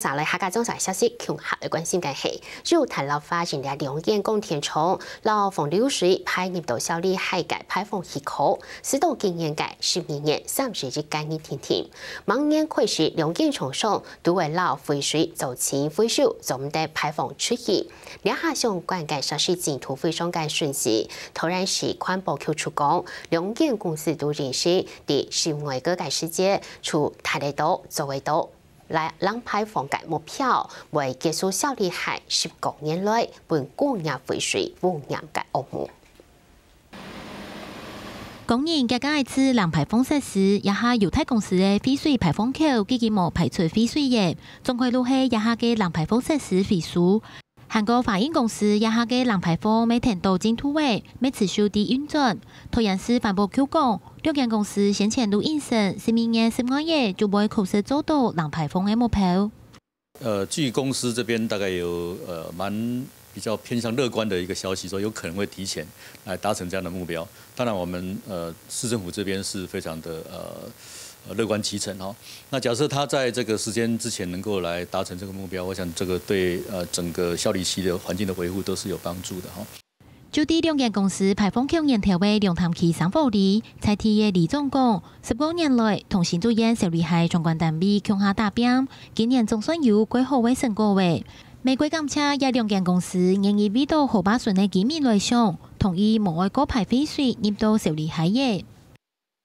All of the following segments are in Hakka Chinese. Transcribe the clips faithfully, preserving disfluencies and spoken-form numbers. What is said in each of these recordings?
接下來客家掌聲消息，共下來關心个係，有大陸發現了兩間供電廠摎放流水排入到小里溪个排放氣溝，使到今年个十二月三十一个日停電。明年開始，兩間廠商都會摎廢水做清回收，做毋得排放出去。這下相關个設施進度非常个順序。桃園市環保局就講，兩間公司都認識，在十月个時節，就提得到、做得到 來零排放个目標，會結束小里溪十過年來分工業廢水污染个惡夢。工人家家个零排放設施，這下有大公司个廢水排放口已經無排出廢水了，總歸就係這下个零排放設施回收。 還過華映公司這下个零排放乜聽到進度了，乜持續在運轉。桃園市環保局講，兩間公司先前都應承，十二月十五日就會確實做到零排放个目標。呃，據公司這邊大概有呃蠻比較偏向樂觀的一個消息，說有可能會提前來達成這樣的目標。當然，我們呃市政府這邊是非常的呃呃樂觀其成哈。那假設它在這個時間之前能夠來達成這個目標，我想這個對呃整個小里溪的環境的維護都是有幫助的哈。就在兩間公司排放口源頭个龍潭區生活里，在地个里長講，十過年來同新竹縣小里溪相關單位共下打拚，今年總算有較好个成果了。乜蓋感謝這兩間公司願意為到河壩脣个居民來想，同意無愛過排廢水入到小里溪了。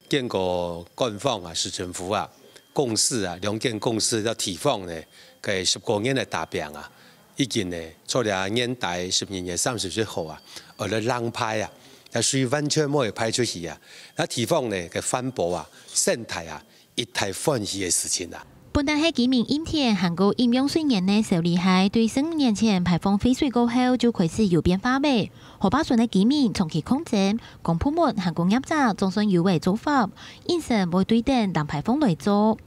經過官方啊、市政府啊、公司啊兩間公司到地方呢，該十過年个打拚啊，已經呢，做了年底十二月三十一號啊，愛來零排啊，該水完全無會排出去啊。該地方呢，該環保啊、生態啊，一大歡喜个事情啊。 本旦係居民蔭田還過飲用水源个小里溪，對十五年前排放廢水過後就開始有變化了。河壩脣个居民長期抗爭，公部門還過業者總算有个做法，應承會對等零排放來做。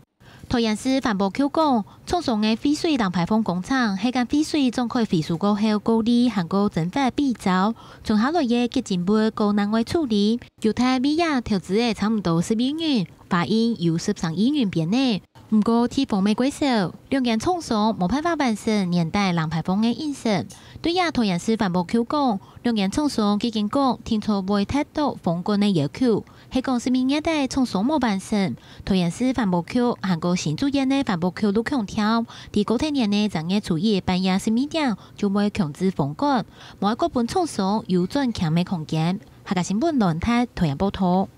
桃園市環保局講，廠商个廢水零排放工程係將廢水轉開回收過後過濾還過蒸發比燥，賰下來个潔淨物過另外處理。有大尾牙投資个差毋多十億元，華映有十三億元邊呢。 毋過地方乜較少，兩間廠商無辦法完成年底零排放个應承。對這桃園市環保局講，兩間廠商既經講定著會達到封管个要求，係講十二月底廠商無完成，桃園市環保局還過新竹縣个環保局都強調，在過忒年个正月初一半夜十二點就會強制封管，無愛過分廠商有轉勥个空間。客家新聞亂踢桃園報導。